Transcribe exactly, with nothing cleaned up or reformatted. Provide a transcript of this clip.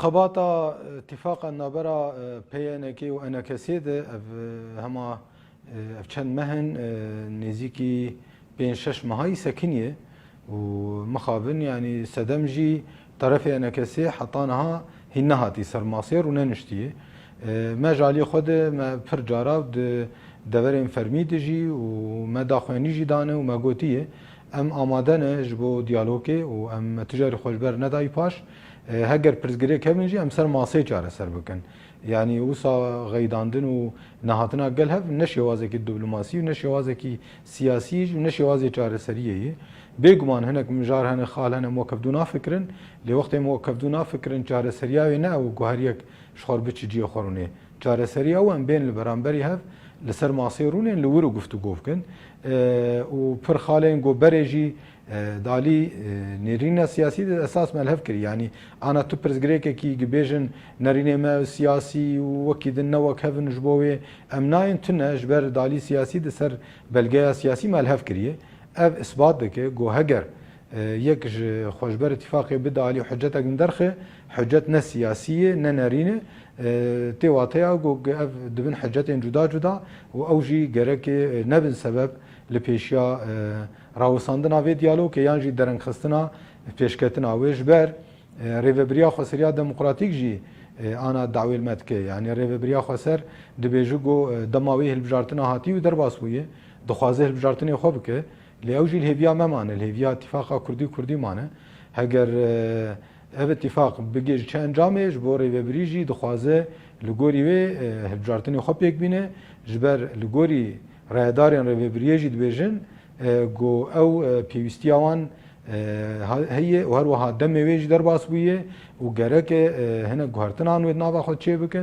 Xebata, e, tîfaqa navbera, e, P Y N K û E N K S'ê de ev, e, hema, e, ev çend meh in, e, nêzîkî pênc şeş mehayî sekiniye û mixabin, yanî sedem jî terefê E N K S'ê heta niha hîn nehatî ser masê rûneniştiye. E, me ji aliyê xwe de me pir cara di deverên fermî de jî û me daxuyanî jî dane û me gotiye, em amade ne ji bo diyalogê û em me tu carî xwe ji ber nedayî paş. E, heger pirsgirêk hebin jî em ser masê çareser bikin. Yanî wisa xeydandin û nehatina gel hev ne şêwazekî diplomasî û ne şêwazekî siyasî û ne şêwazê çareseriyê ye. Bêguman hinek mijar hene, xal hene, em wek hevdû nafikirin. Lê wextê em wek hevdû nafikirin, çareseriya wê ne ew ku her yek ji xwe re biçe cihê xwe rûnê. Çareseriya ew em bên li beramberî hev li ser masê rûnên li wir û guftûgo bikin. E, û pir xalên ku berê jî, e, di alî, e, nêrîna siyasî de esas me li hev kirî. Yanî ana tu pirsgirêkekî dibêjin nerînê me siyasî û wekî din ne wek hev in ji bo wê em nayên tune ji ber di alî siyasî de ser belgeya siyasî me li hev kiriye. Ev isbat dike ku heger, e, yek ji xwe ji ber îtîfaqê bide alî û hiccetek min derxe, hiccet ne siyasî ye, ne nerîn e, e, tê wateya ku ev dibin hiccetên cuda cuda û ew jî gereke, e, nebin sebeb li pêşiya, e, rawesandina vê diyalogê yan jî derengxistina pêşketina wê ji ber, e, Rêvebiriya Xweseriya Demokratîk jî, e, ana dawê li me dike. Yanî Rêvebiriya Xweser dibêje ku, e, dema wê hilbijartina hatî û derbas bûye, dixwaze hilbijartinê xwe bike. Lê ew jî li hêviya me mane, li hêviya Îtîfaqa Kurdî Kurdî mane. Heger, e, ev îtîfaq bigihîje çi encamê, ji bo rêvebirî jî dixwaze li gorî wê, e, hilbijartinê xwe pêk bîne. Ji ber li gorî rayedarên rêvebiriyê jî dibêjin, e, ku ew, e, pêwîstiya wan, e, ha-, heye û her wiha demê wê jî derbas bûye û gereke, e, hinek guhertinan wê di nava xwe çêbikin.